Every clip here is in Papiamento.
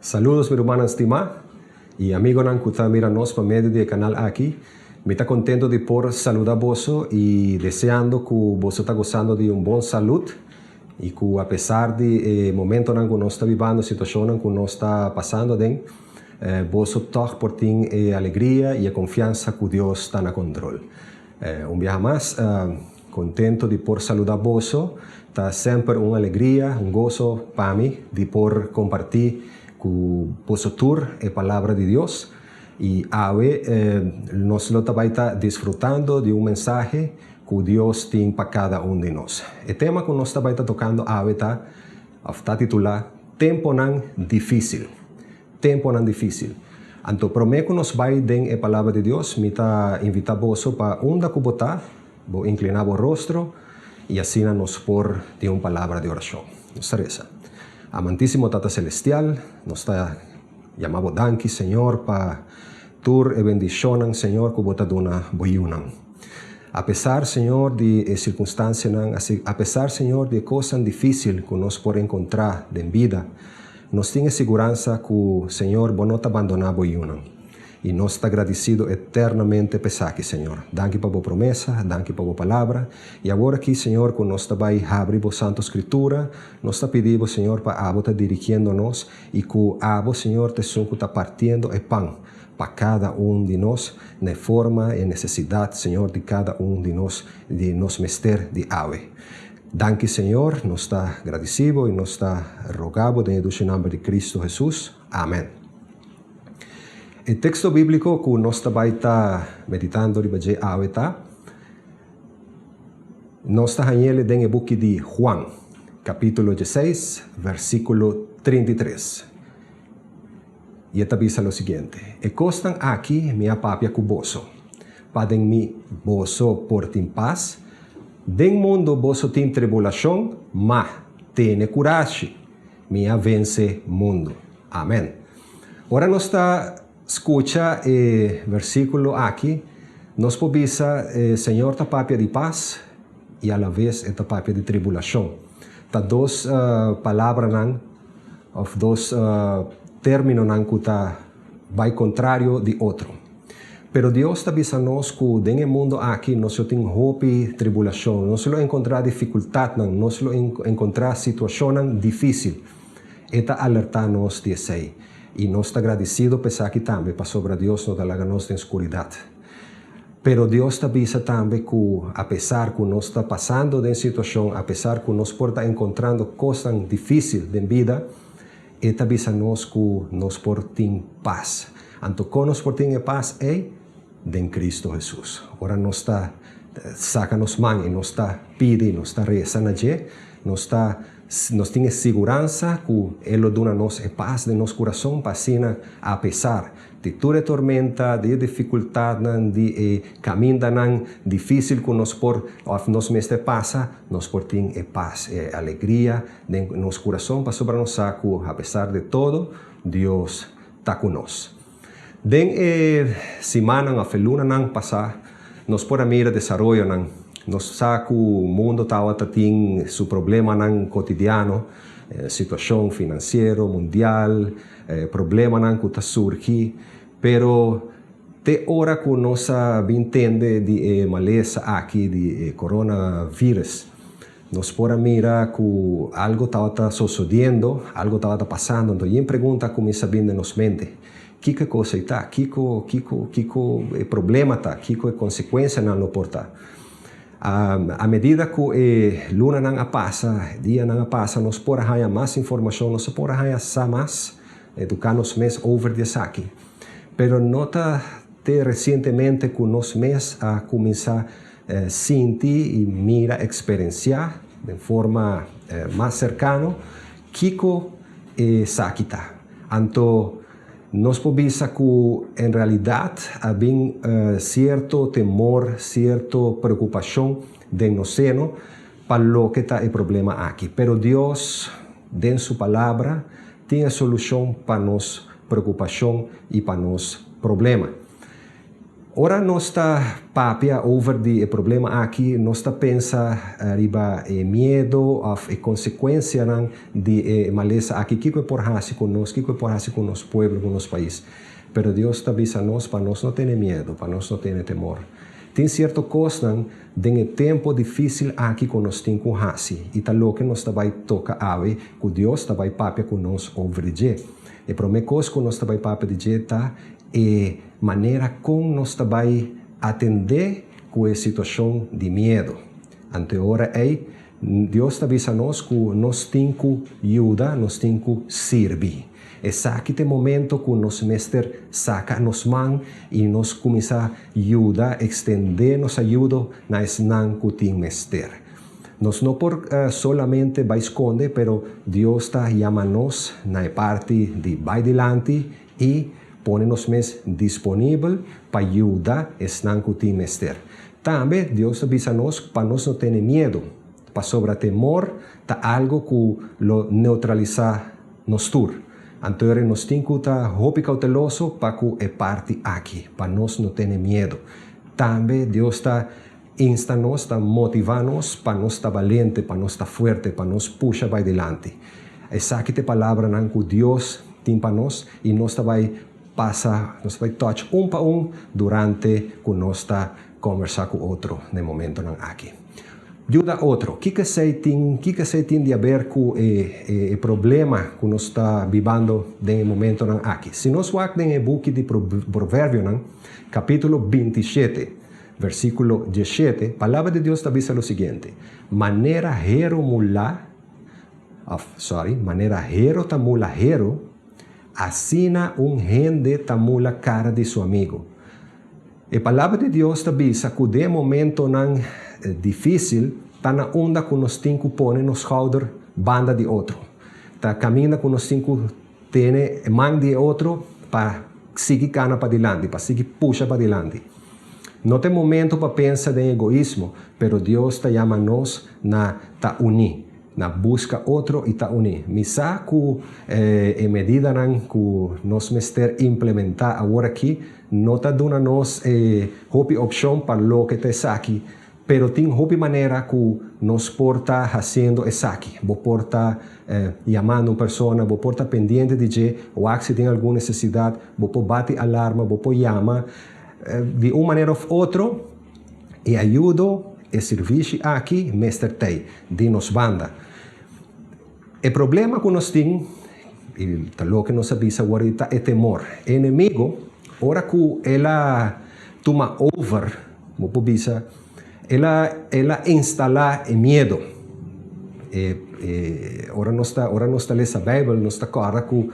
Saludos mi rumannan stimá y amigonan cu ta mira nos pa medio di e canal aki. Mi ta contento di por saluda boso y deseando cu boso ta gozando di un bon salud y cu a pesar di e momentonan cu nos ta bibando, situacionnan cu nos ta pasando aden, boso tog por tin e alegria y e confiansa cu Dios ta na control. Un biaha mas, Contento di por saluda boso. Ta semper un alegria, un goso pa mi di por comparti cu boso tur e palabra di Dios. Y awe nos lo ta bay ta disfrutando di un mensahe cu Dios tin pa cada un di nos. E tema cu nos ta bay ta tocando awe ta, of ta titula, Temponan Dificil. Temponan dificil. Anto prome cu nos bay den e Palabra di Dios, mi ta invita boso pa unda cu bo ta, bo inclina bo rostro y asina nos por tin un palabra di oracion. Nos ta reza. Amantisimo Tata Celestial, nos ta yama bo danki, Señor, pa tur e bendicionnan, Señor, cu bo ta duna bo yiunan. A pesar, Señor, di e circunstancianan, a pesar, Señor, di e cosnan dificil cu nos por encontra den bida, Nos tin e siguransa ku, Señor, Bo no ta bandoná Bo yunan. I nos ta gradisido eternamente p'esaki, Señor. Danki pa Bo promesa, danki pa Bo Palabra. I awor aki, Señor, ku nos ta bai habri Bo Santo Skritura, nos ta pidi Bo, Señor, pa Abo ta dirigiendo nos i ku Abo, Señor, ta esun ku ta partiendo e pan pa kada un di nos na e forma i e nesesidat, Señor, di kada un di nos, di nos mester di awe. Danki Señor, nos ta gradisi bo y nos ta roga bo den e dushi nomber di Cristo Jesus. Amen. E texto biblico cu nos ta bay ta meditando riba dje awe ta, nos ta hañele den e buki di Juan, capitulo dieseis, versiculo 33. Y e ta bisa lo siguiente, E cosnan aki mi a papia cu boso, pa den mi boso por tin pas. Den mundo boso tin tribulacion, ma tene curashi, mi a vence mundo. Amen. Ora nos ta scucha e versiculo aki, nos por bisa e Señor ta papia di pas y alaves e ta papia di tribulacion. Ta dos palabranan of dos terminonan cu ta bay contrario di otro. Pero Dios ta bisa nos cu den e mundo aki nos lo tin hopi tribulacion, nos lo encontra dificultadnan, nos lo encontra situacionnan dificil. E ta alerta nos di esey. Y nos ta gradicido p'esaki tambe pasobra Dios no ta laga nos den scuridad. Pero Dios ta bisa tambe ku apesar ku nos ta pasando den situashon, apesar ku nos por ta enkontrando kosnan difísil den bida, E ta bisa nos ku nos por tin pas. Anto kon nos por tin e pas ei? Den Kristu Hesus. Ora nos ta saka nos man i nos ta pidi, nos ta resa na dje, nos ta nos tin e siguransa ku E lo duna nos e pas den nos kurason pa asina apesar Di tur e tormenta, di e dificultadnan, di e camindanan dificil cu nos por of nos mester pasa, nos por tin e paz, e alegria den nos curason pasobra nos sa cu apesar de todo, Dios ta cu nos. Den e simannan of e lunanan pasa, nos por a mira desaroyonan. Nos sa cu mundo tawata tin su problemanan cotidiano, situacion financiero mundial, E problemanan ku ta surgi, pero te ora ku nos a bin tende di e malesa aki di e coronavirus, nos por a mira ku algo tabata sosodiendo, algo tabata pasando. Anto yin pregunta a kuminsá bin den nos mente, Kiko e kos ei ta? Kiko, kiko, kiko e problema ta? Kiko e konsekuensianan lo por ta? A medida ku e lunanan a pasa, e dianan a pasa, nos por a haña mas informashon, nos a por a haña sa mas, eduká nos mes over di esaki. Pero no ta te resientemente ku nos mes a kuminsá sinti i mira, eksperensiá den forma mas serkano kiko esaki ta. Anto nos por bisa ku en realidat a bin sierto temor, sierto preokupashon den nos seno pa loke ta e problema aki. Pero Dios den su Palabra tin e solushon pa nos preokupashon i pa nos problema. Ora nos ta papia over di e problema aki, nos ta pensa riba e miedo òf e konsekuensianan di e malesa aki, kiko e por hasi ku nos, kiko e por hasi ku nos pueblo, ku nos pais. Pero Dios ta bisa nos pa nos no tene miedo, pa nos no tene temor. Tin sierto kosnan den e tempu difísil aki ku nos tin ku hasi, i ta loke nos ta bai toka awe ku Dios ta bai papia ku nos over di dje. E promé kos ku nos ta bai papia di dje ta e manera kon nos ta bai atendé ku e situashon di miedu. Anto e ora ei, Dios ta bisa nos ku nos tin ku yuda, nos tin ku sirbi. Esaki ta e momento ku nos mester saka nos man i nos kuminsá yuda, ekstendé nos ayudo na esnan ku tin mester. Nos no por solamente bai skonde, pero Dios ta yama nos na e parti di bai dilanti i pone nos mes disponibel pa yuda esnan ku tin mester. Tambe Dios ta bisa nos pa nos no tene miedu, pasobra temor ta algu ku lo neutralisá nos tur. Anto nos tin ku ta hopi kouteloso pa ku e parti aki, pa nos no tene miedu. Tambe Dios ta insta nos, ta motivá nos pa nos ta balente, pa nos ta fuerte, pa nos pusha bai dilanti. Esaki ta e palabranan ku Dios tin pa nos i nos ta bai pasa, nos ta bai touch un pa un durante ku nos ta kombersá ku otro na e momentonan aki. Yuda otro. Kiko esei tin, kiko esei tin di haber ku e problema ku nos ta bibando den e momentonan aki? Si nos wak den e buki di Proverbionan, kapítulo 27, versíkulo 17, Palabra di Dios ta bisa lo siguiente: Manera hero mulá, òf sorry, manera hero ta mula hero, asina un hende ta mula kara di su amigu. E Palabra di Dios ta bisa ku den e momentonan difísil ta na unda ku nos tin ku pone nos skouder banda di otro. Ta kaminda ku nos tin ku tene e man di e otro pa sigui kana padilanti, pa sigui pusha padilanti. No ta e momento pa pensa den egoismo, pero Dios ta yama nos na ta uní, na buska otro i ta uní. Mi sa ku e medidanan ku nos mester implementá awor aki no ta duna nos e hopi opshon pa loke ta esaki, pero tin hopi manera ku nos por ta hasiendo esaki. Bo por ta yamando un persona, bo por ta pendiente di dje, wak si tin algun nesesidat, bo por bati alarma, bo por yama. Di un manera òf otro, e ayudo, e sirvishi aki mester t'ei di nos banda. E problema ku nos tin, i ta loke nos a bisa awor, ta e temor. E enemigo, ora ku el a tuma over, bo por bisa, el a el a instalá e miedo. E e ora nos ta ora nos ta lesa Beibel, nos ta kòrda ku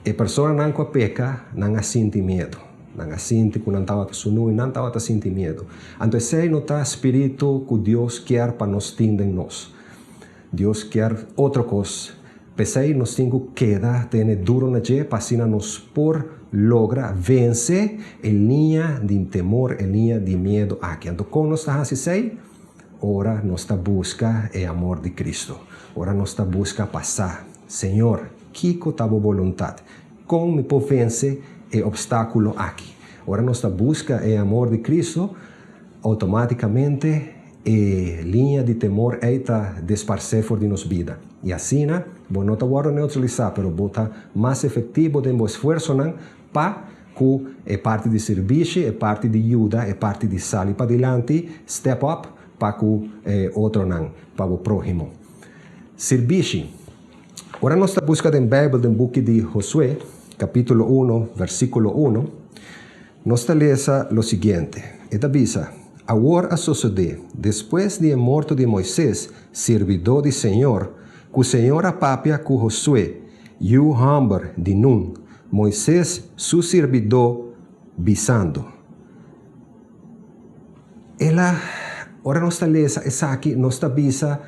e personanan ku a peka, nan a sinti miedo. Nan a sinti ku nan tabata sunú i nan tabata sinti miedu. Anto esei no ta spiritu ku Dios kier pa nos tin den nos. Dios kier otro kos. P'esei nos tin ku keda tene duru na dje pa asina nos por logra vense e liña di temor, e liña di miedu aki. Anto kon nos ta hasi esei? Ora nos ta buska e amor di Kristu. Ora nos ta buska pa sa, Señor, kiko ta bo boluntat? Kon mi por vense e opstákulo aki? Ora nos ta buska e amor di Kristu, outomátikamente e liña di temor ei ta desparsé for di nos bida. I asina, bo no ta wòrdu neutralisá, pero bo ta mas efektivo den bo esfuersonan pa ku e parti di sirbishi, e parti di yuda, e parti di sali padilanti, step up, pa ku e otronan, pa bo próhimo. Sirbishi. Ora nos ta buska den Beibel den buki di Josué, kapítulo uno, versíkulo uno, nos ta lesa lo siguiente, e ta bisa, Awor a sosodé, despues di e morto di Moisés, sirbidó di señor, ku señor a papia ku Josué, yu hòmber di Nun, Moisés su sirbidó, bisando. El a, ora nos ta lesa esaki, nos ta bisa,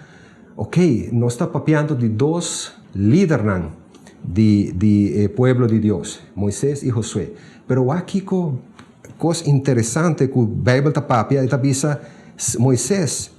Ok, nos ta papiando di dos lidernan di di e pueblo di Dios, Moisés i Josué. Pero wak kiko kos interesante ku Beibel ta papia, e ta bisa Moisés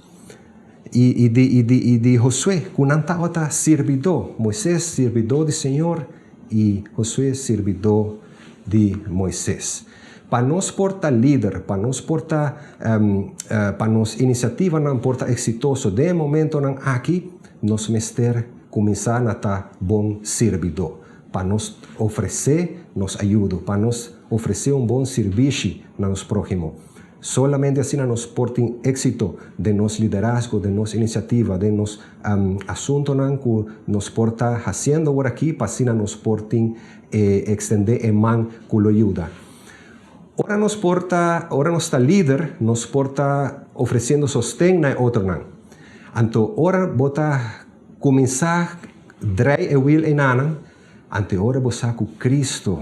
i i di i di i di Josué ku nan tabata sirbidó, Moisés sirbidó di Señor i Josué sirbidó di Moisés. Pa nos por ta lider, pa nos por ta, pa nos inisiativanan por ta eksitoso den e momentonan aki, nos mester kuminsá na ta bon sirbidó, pa nos ofresé nos ayudo, pa nos ofresé un bon sirbishi na nos próhimo. Solamente asina nos por tin éksito den nos liderazgo, den nos inisiativa, den nos asuntonan ku nos por ta hasiendo awor aki, pa asina nos por tin e ekstendé e man ku lo yuda. Ora nos por ta, ora nos ta lider, nos por ta ofresiendo sosten na e otronan. Anto ora bo ta kuminsá drei e wil einanan, anto e ora bo sa ku Cristo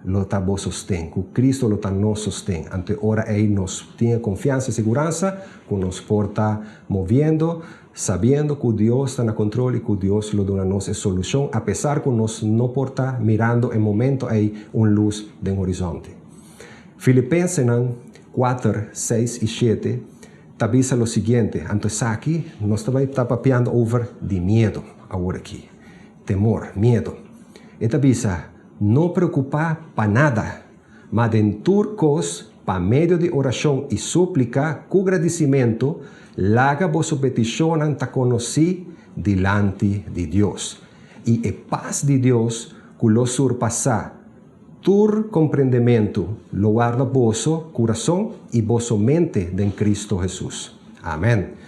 lo ta bo sosten, ku Cristo lo ta nos sosten. Anto e ora ei nos tin e konfiansa i siguransa ku nos por ta moviendo, sabiendo ku Dios ta na kontrol i ku Dios lo duna nos e solushon apesar ku nos no por ta mirando e momento ei un lus den horizonte. Filipensenan kuater, seis i shete ta bisa lo siguiente, anto esaki nos ta bai ta papiando over di miedu awor aki, temor, miedu. E ta bisa, No preokupá pa nada, ma den tur kos, pa medio di orashon i súplika ku gradisimentu, laga boso petishonnan ta konosí dilanti di Dios. I e pas di Dios, ku lo surpasá tur komprendementu, lo warda boso kurason i boso mente den Kristu Hesus. Amèn.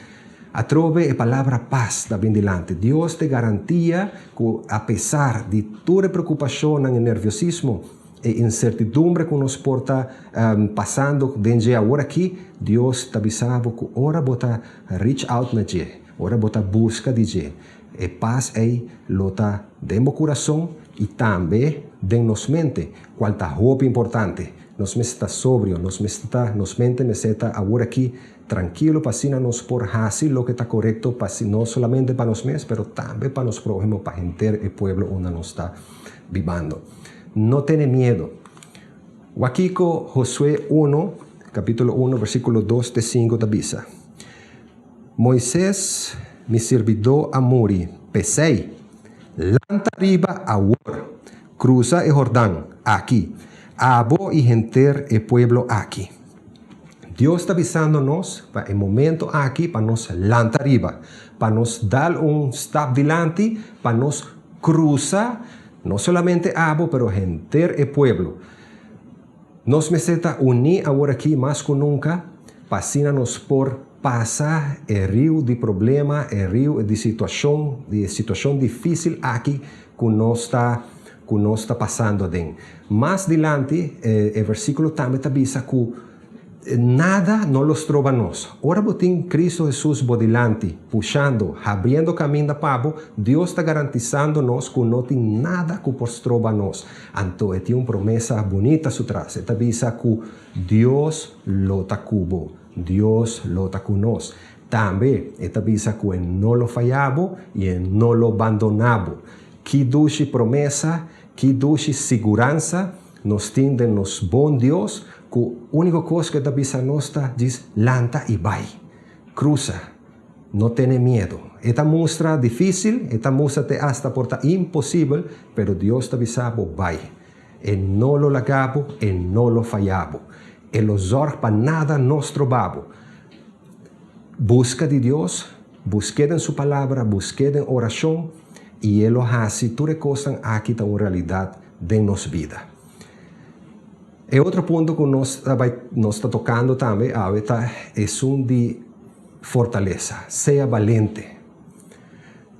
Atrobe e palabra pas ta bin dilanti. Dios ta e garantia ku apesar di tur e preokupashonnan i nerviosismo, e insertidumbre ku nos por ta pasando den dje awor aki, Dios ta bisa bo ku ora bo ta reach out na dje, ora bo ta buska di dje, e pas ei lo ta den bo kurason i tambe den nos mente, kual ta hopi importante. Nos mester ta sobrio, nos mester ta, nos mente mester ta awor aki trankilo pa asina nos por hasi loke ta korekto pa no solamente pa nos mes, pero tambe pa nos próhimo, pa henter e pueblo unda nos ta bibando. No tene miedu. Wak kiko Josué uno, kapítulo uno, versíkulo dos te sinku ta bisa, Moisés, mi sirbidó a muri, p'esei, lanta riba awor, krusa e Hordan aki, abo i henter e pueblo aki. Dios ta bisando nos pa e momento aki pa nos lanta riba, pa nos dal un stap dilanti, pa nos krusa no solamente abo pero henter e pueblo. Nos mester ta uní awor aki mas ku nunka pa asina nos por pasa e riu di problema, e riu di situashon, di e situashon difísil aki ku nos ta ku nos ta pasando aden. Mas dilanti e versíkulo tambe ta bisa ku nada no lo stroba nos. Ora bo tin Cristo Hesus bo dilanti, pushando, habriendo kaminda pa bo, Dios ta garantisando nos ku no tin nada ku por stroba nos. Anto e tin un promesa bunita su tras. E ta bisa ku Dios lo ta ku bo. Dios lo ta ku nos. Tambe e ta bisa ku e no lo faya bo i e no lo bandoná bo. Ki dushi promesa, ki dushi siguransa nos tin den nos bon Dios ku úniko kos ku e ta bisa nos ta djis lanta i bai. Krusa. No tene miedu. E ta mustra difísil, e ta mustra te asta por ta imposibel, pero Dios ta bisa bo bai. E no lo laga bo, e no lo faya bo. E lo zòrg pa nada no stroba bo. Buska di Dios, busk'é den Su Palabra, busk'é den orashon, i E lo hasi tur e kosnan aki ta un realidat den nos bida. E otro punto ku nos ta bai nos ta tokando tambe awe ta esun di fortalesa, sea balente.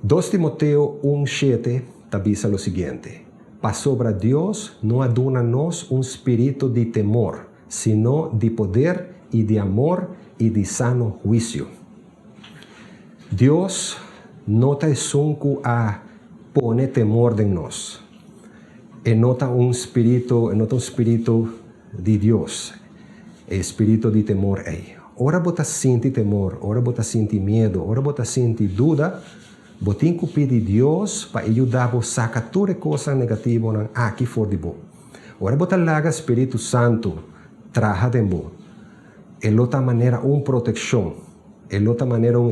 Dos Timoteo un shete ta bisa lo siguiente, Pasobra Dios no a duna nos un spiritu di temor, sino di poder i di amor i di sano huisio. Dios no ta esun ku a pone temor den nos. E no ta un spiritu, e no ta un spiritu di Dios, e spiritu di temor ei. Ora bo ta sinti temor, ora bo ta sinti miedu, ora bo ta sinti duda, bo tin ku pidi Dios pa e yuda bo saka tur e kosnan negativonan aki for di bo. Ora bo ta laga Spiritu Santu traha den bo, e lo ta manera un protekshon, e lo ta manera un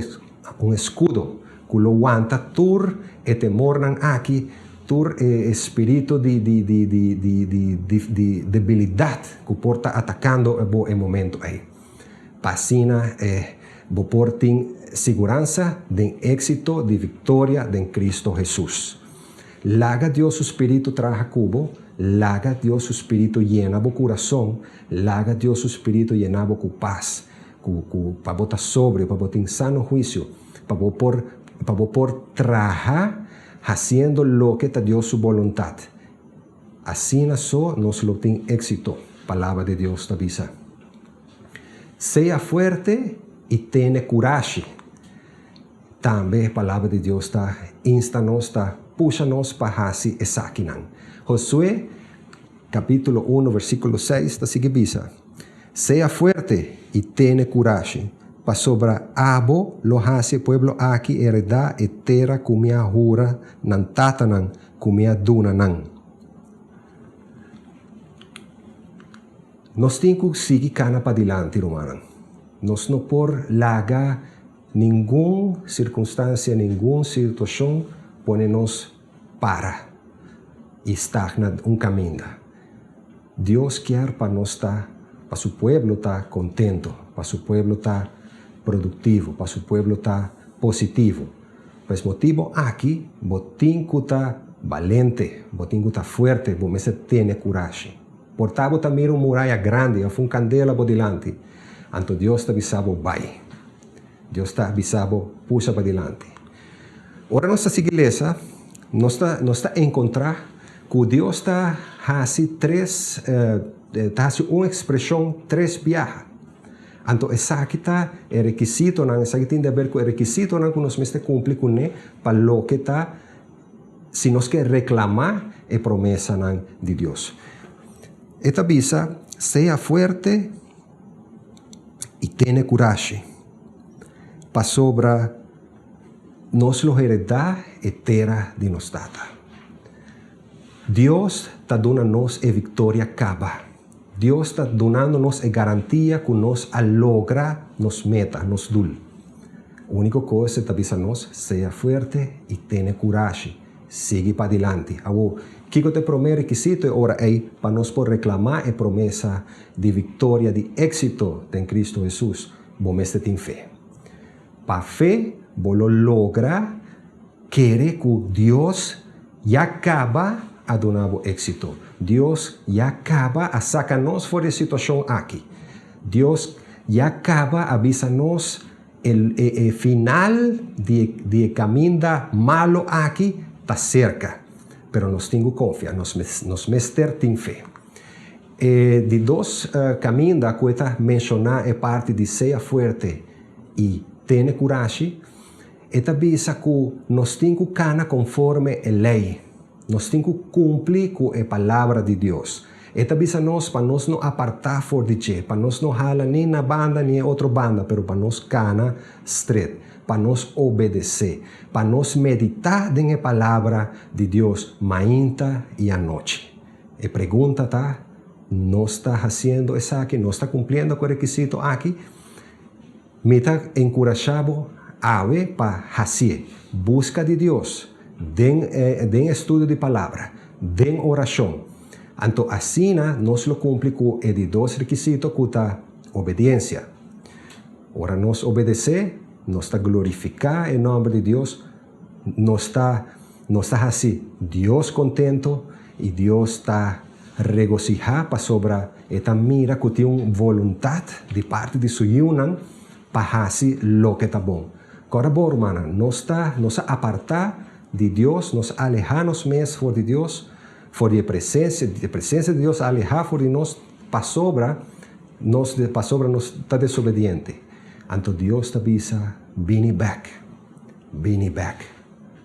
un eskudo ku lo wanta tur e temornan aki, Tur e spiritu di di di di di di di di debilidat ku por ta atakando bo e momento ei. Pa asina e bo por tin siguransa den éksito di viktoria den Kristo Hesus. Laga Dios su spiritu traha ku bo, laga Dios su spiritu yena bo kurason, laga Dios su spiritu yena bo ku pas, ku ku pa bo ta sobrio, pa bo tin sano huisio, pa bo por pa bo por traha hasiendo loke ta Dios su boluntat. Asina so nos lo tin éksito, Palabra di Dios ta bisa. Sea fuerte i tene kurashi. Tambe Palabra di Dios ta insta nos, ta pusha nos pa hasi esakinan. Josué kapítulo unu versíkulo seis ta sigui bisa, Sea fuerte i tene kurashi, pasobra abo lo hasi e pueblo aki heredá e tera ku mi a hura nan tatanan ku mi a duna nan. Nos tin ku sigui kana padilanti, rumannan. Nos no por laga ningun sirkunstansia, ningun situashon pone nos para i stagna un kaminda. Dios kier pa nos ta, pa su pueblo ta contento, pa su pueblo ta productivo, pa su pueblo ta positivo. Pa es motibo aki bo tin cu ta balente, bo tin cu ta fuerte, bo mester tene curashi. Por ta bo ta mira un muraya grandi of un candela bo dilanti, anto Dios ta bisa bo bay. Dios ta bisa bo pusha padilanti. Ora nos ta sigui lesa, nos ta nos ta enkontrá ku Dios ta hasi tres ta hasi un ekspreshon tres biaha. Anto esaki ta e rekisitonan, esaki tin di aber ku e rekisitonan ku nos mester kumpli kuné pa loke ta si nos ke reklamá e promesanan di Dios. E ta bisa, Sea fuerte. i tene kurashi, pasobra nos lo heredá e tera di nos tata. Dios ta duna nos e viktoria kaba. Dios ta dunando nos e garantia ku nos a logra nos meta, nos dul. Úniko kos e ta bisa nos, sea fuerte i tene kurashi. Sigui padilanti. Awor, kiko ta e promé rekisito e ora ei pa nos por reklamá e promesa di viktoria, di éksito den Kristu Hesus? Bo mester tin fe. Pa fe bo lo logra kere ku Dios ya kaba a duna bo éksito. Dios ya kaba a saka nos for di e situashon aki. Dios ya kaba a bisa nos E final di di e caminda malo aki ta cerca, pero nos tin cu confia, nos nos mester tin fe. E di dos caminda cu e ta menciona e parti di sea fuerte y tene curashi, e ta bisa cu nos tin cu cana conforme e ley. Nos tin ku kumpli ku e Palabra di Dios. E ta bisa nos pa nos no apartá for di dje, pa nos no hala ni na banda ni e otro banda, pero pa nos kana stret, pa nos obedesé, pa nos meditá den e Palabra di Dios mainta i anochi. E pregunta ta, Nos ta hasiendo esaki? Nos ta kumpliendo ku e rekisito aki? Mi ta enkurashá bo awe pa hasié. Buska di Dios den den estudio di Palabra, den orashon. Anto asina nos lo kumpli ku e di dos rekisito ku ta obediensia. Ora nos obedesé, nos ta glorifiká e nòmber di Dios, nos ta nos ta hasi Dios kontento i Dios ta regosihá pasobra e ta mira ku tin un boluntat di parti di su yiunan pa hasi loke ta bon. Kòrda bo, rumannan, nos ta nos a apartá di Dios, nos a alehá nos mes for di Dios, for di e presensia, e presensia di Dios a alehá for di nos pasobra nos pasobra nos ta desobediente. Anto Dios ta bisa, Bini bèk. Bini bek.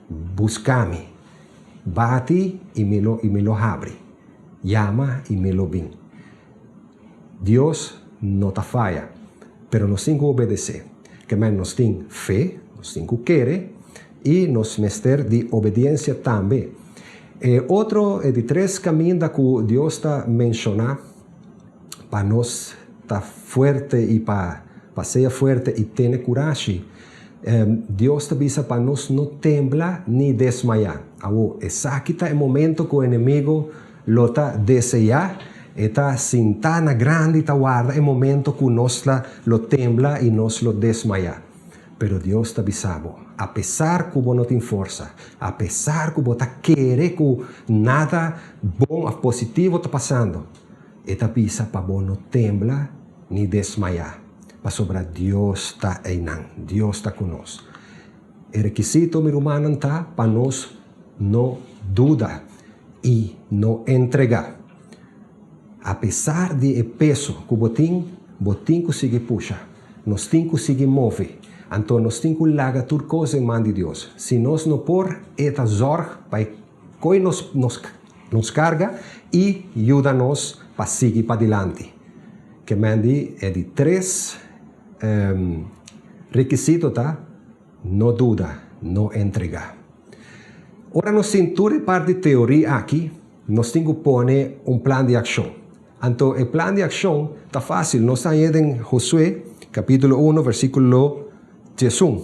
Buska mi. Bati i mi lo i mi lo habri. Yama i mi lo bin. Dios no ta faya, pero nos tin ku obedesé. Ke men nos tin fe, nos tin ku kere i nos mester di obediensia tambe. E otro, e di tres kaminda ku Dios ta menshoná pa nos ta fuerte i pa pa sea fuerte i tene kurashi. Dios ta bisa pa nos no tembla ni desmayá. Awor, esaki ta e momento ku enemigo lo ta deseá, e ta sintá na grandi ta warda e momento ku nos ta lo tembla i nos lo desmayá. Pero Dios ta bisa bo, apesar ku bo no tin forsa, apesar ku bo ta kere ku nada bon òf positivo ta pasando, e ta bisa pa bo no tembla ni desmayá, pasobra Dios ta einan, Dios ta ku nos. E rekisito, mi rumannan, ta pa nos no duda i no entregá. Apesar di e peso ku bo tin, bo tin ku sigui pusha. Nos tin ku sigui move. Anto nos tin ku laga tur kos den man di Dios. Si nos no por, e ta zòrg pa e koe nos nos nos karga i yuda nos pa sigui padilanti. Ke men di e di tres rekisito ta no duda, no entregá. Ora nos tin tur e parti teoria aki, nos tin ku pone un plan di akshon. Anto e plan di akshon ta fásil, nos ta hañ'é den Josué kapítulo uno versíkulo diesun.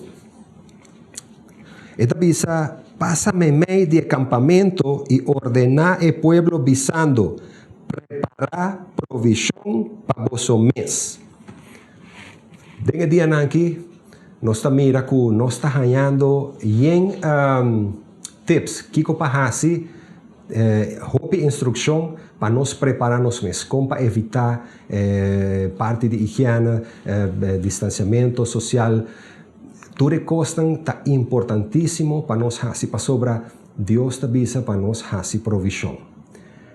E ta bisa, Pasa meimei di e kampamentu i ordená e pueblo bisando, Prepará provishon pa boso mes. Den e dianan aki nos ta mira ku nos ta hañando yen tips kiko pa hasi, hopi instrukshon pa nos prepará nos mes, kon pa evitá parti di higiena, distansiamentu sosial. Tur e kosnan ta importantísimo pa nos hasi pasobra Dios ta bisa pa nos hasi provishon.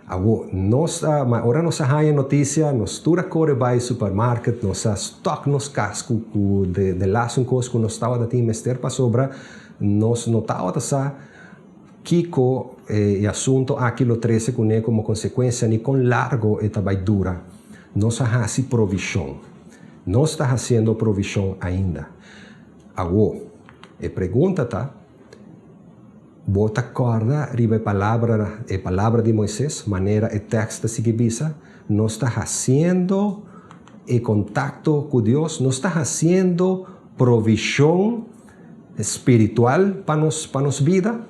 Awor, nos ta, ma ora nos a haña notisia, nos tur a kore bai supermarket, nos a stok nos kas ku ku de de lasun kos ku nos tabata tin mester pasobra nos no tabata sa kiko e asunto aki lo trese kuné komo konsekuensia ni kon largo e ta bai dura. Nos a hasi provishon. Nos ta hasiendo provishon ainda. Awor, e pregunta ta, Bo ta kòrda riba e palabra, e palabra di Moises, manera e tèkst ta sigui bisa? Nos ta hasiendo e kontakto ku Dios? Nos ta hasiendo provishon spiritual pa nos, pa nos bida?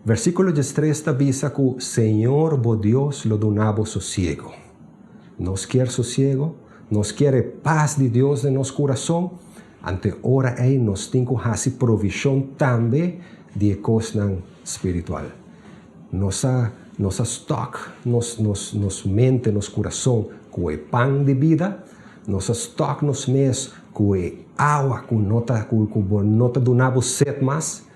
Versíkulo diestres ta bisa ku Señor bo Dios lo duna bo sosiego. Nos kier sosiego? Nos kier e pas di Dios den nos kurason? Anto e ora ei nos tin ku hasi provishon tambe di e kosnan spiritual. Nos a nos a stòk nos nos nos mente, nos kurason ku e pan di bida, nos a stòk nos mes ku e awa ku no ta ku ku bo no ta duna bo set mas.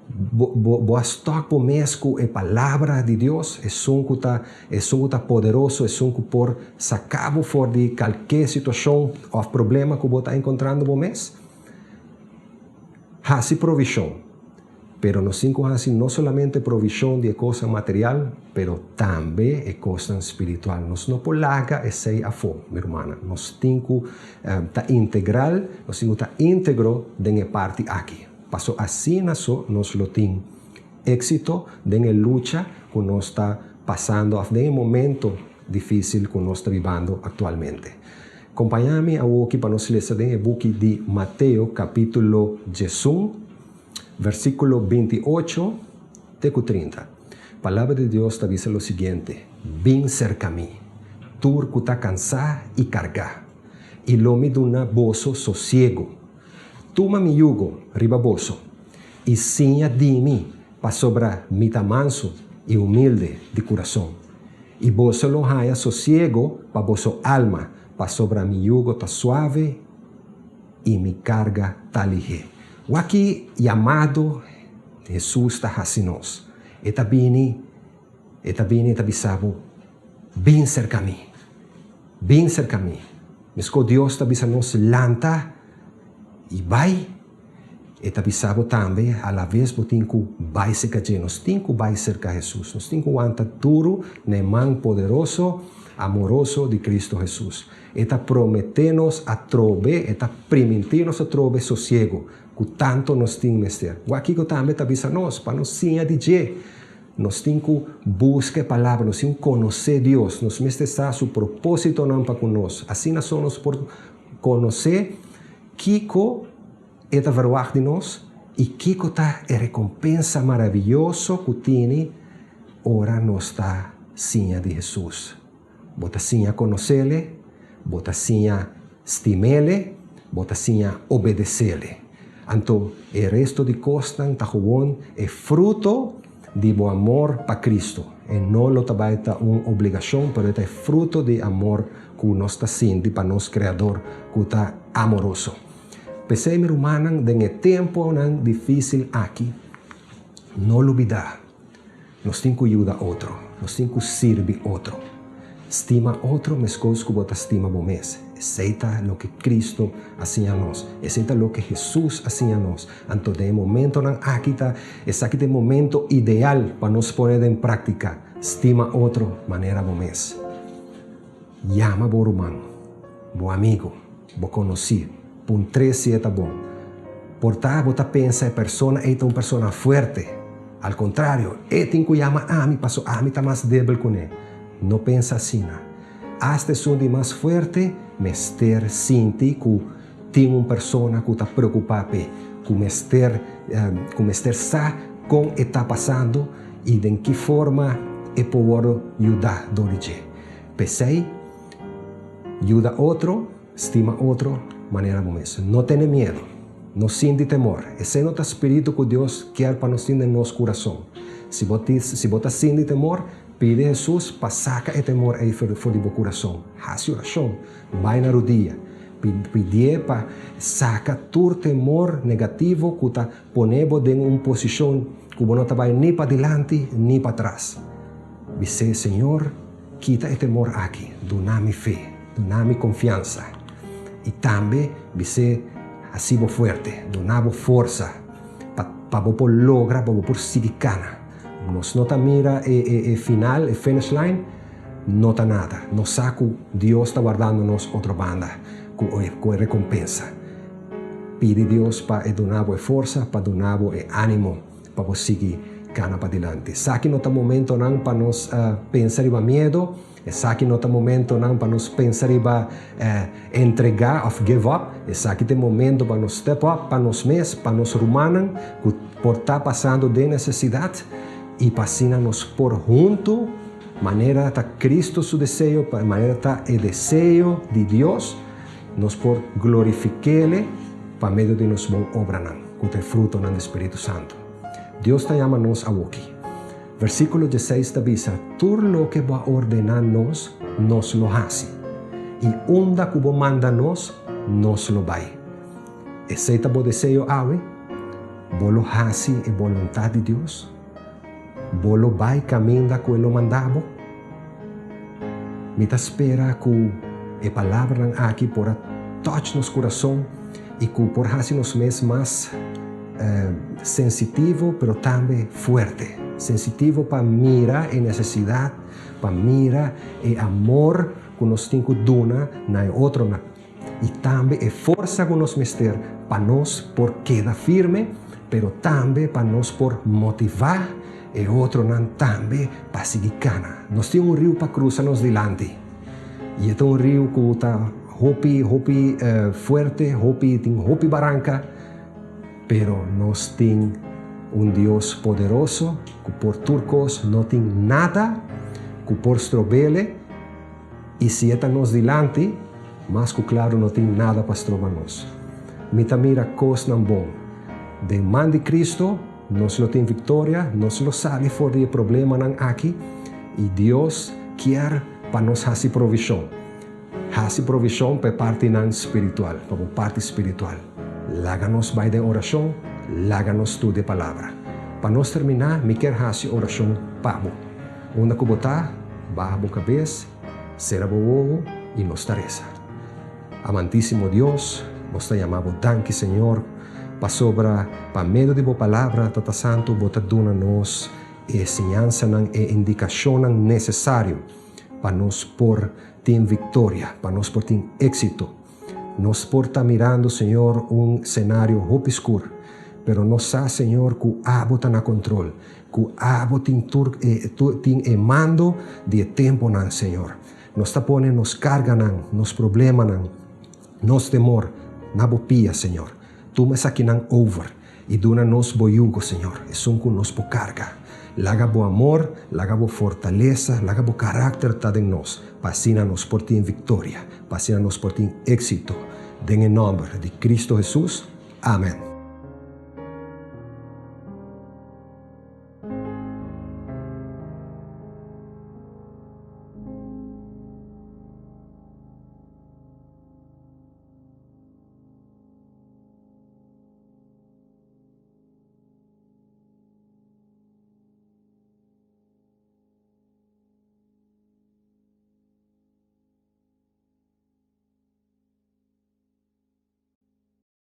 Bo bo bo a stòk bo mes ku e Palabra di Dios, esun ku ta esun ku ta poderoso, esun ku por saka bo for di kalke situashon òf problema ku bo ta enkontrando bo mes. Hasi provishon, pero nos tin ku hasi no solamente provishon di e kosnan material, pero tambe e kosnan spiritual. Nos no por laga esei afó, mi rumannan. Nos tin ku ta integral, nos tin ku ta íntegro den e parti aki. Paso asina so nos lo tin éxito den e lucha ku nos ta pasando òf den e momento difísil ku nos ta bibando aktualmente. Kompañá mi awoki pa nos lesa den e buki di Mateo kapítulo diesun, versíkulo 28 te ku 30. Palabra di Dios ta bisa lo siguiente, Bin serka mi, tur ku ta kansá i kargá, i lo mi duna boso sosiegu. Tuma mi yugo riba boso i siña di mi, pasobra mi ta mansu i humilde di kurason, i boso lo haña sosiego pa boso alma, pasobra mi yugo ta suave i mi karga ta lihé. Wak ki yamado Hesus ta hasi nos. E ta bini, e ta bini e ta bisa bo, Bin serka mi. Bin serka mi. Meskos Dios ta bisa nos lanta i bai, e ta bisa bo tambe alaves bo tin ku bai serka dje. Nos tin ku bai serka Hesus. Nos tin ku wanta duru na e man poderoso, amoroso di Kristu Hesus. E ta prometé nos atrobe, e ta primintí nos atrobe sosiegu ku tantu nos tin mester. Wak kiko tambe ta bisa nos pa nos siña di dje. Nos tin ku buska e Palabra, nos tin ku konosé Dios, nos mester sa su propósitonan pa ku nos. Asina so nos por konosé kiko E ta verwagt di nos i kiko ta e rekompensa maravioso ku tin ora nos ta siña di Hesus. Bo ta siña konos'E, bo ta siña stim'E, bo ta siña obedes'E. Anto e resto di kosnan ta gewoon e fruto di bo amor pa Kristu. E no lo ta bai ta un obligashon, pero e ta e fruto di amor ku nos ta sinti pa nos Kreador ku ta amoroso. P'esei, mi rumannan, den e tempunan difísil aki, no lubidá, nos tin ku yuda otro, nos tin ku sirbi otro. Stima otro meskos ku bo ta stima bo mes. Esei ta loke Kristu a siña nos. Esei ta loke Hesus a siña nos. Anto den e momentonan aki ta esaki ta e momento ideal pa nos pone den práktika, stima otro manera bo mes. Yama bo ruman, bo amigu, bo konosí, puntr'é si e ta bon. Por ta bo ta pensa e persona ei ta un persona fuerte. Al kontrario, e tin ku yama ami paso ami ta mas débil kuné. No pensa asina. Asta esun di mas fuerte mester sinti ku tin un persona ku ta preokupá p'e, ku mester ku mester sa kon e ta pasando i den ki forma e por wòrdu yudá dor di dje. P'esei, yuda otro, stima otro manera bo mes. No tene miedu, no sinti temor. Esei no ta spiritu ku Dios kier pa nos tin den nos kurason. Si bo tin, si bo ta sinti temor, pidi Hesus pa saka e temor ei for di bo kurason. Hasi orashon, bai na rudia, pidié pa saka tur temor negativo ku ta pone bo den un posishon ku bo no ta bai ni padilanti ni patras. Bis'é, Señor, kita e temor aki, duna mi fe, duna mi konfiansa. I tambe bis'é, Hasi bo fuerte, duna bo forsa pa pa bo por logra, pa bo por sigui kana. Nos no ta mira e e e final, e finish line, no ta nada. Nos sa ku Dios ta wardando nos otro banda ku e ku e rekompensa. Pidi Dios pa e duna bo e forsa, pa duna bo e ánimo pa bo sigui kana padilanti. Esaki no ta momentonan pa nos pensa riba miedo, esaki no ta momentonan pa nos pensa riba entregá òf give up, esaki ta e momento pa nos step up pa nos mes, pa nos rumannan ku por ta pasando den nesesidat i pa asina nos por huntu, manera ta Cristo su deseo, manera ta e deseo di Dios, nos por glorifik'Ele pa medio di nos bon obranan, ku ta e frutonan di Spiritu Santu. Dios ta yama nos awoki. Versíkulo dieseis ta bisa, Tur loke bo a ordená nos, nos lo hasi, i unda ku bo manda nos, nos lo bai. Esei ta bo deseo awe? Bo lo hasi e boluntat di Dios? Bo lo bai kaminda ku e lo manda bo? Mi ta spera ku e palabranan aki por a touch nos kurason i ku por hasi nos mes mas sensitivo pero tambe fuerte. Sensitivo pa mira e nesesidat, pa mira e amor ku nos tin ku duna na e otronan i tambe e forsa ku nos mester pa nos por keda firme pero tambe pa nos por motivá e otronan tambe pa sigui kana. Nos tin un riu pa krusa nos dilanti i e ta un riu ku ta hopi hopi fuerte, hopi tin hopi baranka, pero nos tin un Dios poderoso ku por tur kos, no tin nada ku por strob'Ele i si e ta nos dilanti, mas ku klaru no tin nada pa stroba nos. Mi ta mira kosnan bon. Den man di Kristu nos lo tin viktoria, nos lo sali for di e problemanan aki i Dios kier pa nos hasi provishon. Hasi provishon pa e partinan spiritual, pa bo parti spiritual. Laga nos bai den orashon, laga nos studia e Palabra. Pa nos terminá, mi kier hasi orashon pa bo. Unda ku bo ta, baha bo kabes, sera bo wowo i nos ta resa. Amantísimo Dios, nos ta yama bo danki, Señor, pasobra pa medio di bo Palabra, Tata Santu, bo ta duna nos e siñansanan, e indikashonnan nesesario pa nos por tin viktoria, pa nos por tin éksito. Nos por ta mirando, Señor, un senario hopi skur, pero nos sa, Señor, ku abo ta na kontrol, ku abo tin tur e tin e mando di e temponan, Señor. Nos ta pone nos karganan, nos problemanan, nos temor na bo pia, Señor. Tuma esakinan over i duna nos bo yugo, Señor, esun ku nos por karga. Laga bo amor, laga bo fortalesa, laga bo karakter ta den nos, pa asina nos por tin viktoria, pa asina nos por tin éksito. Den e nòmber di Kristu Hesus. Amèn.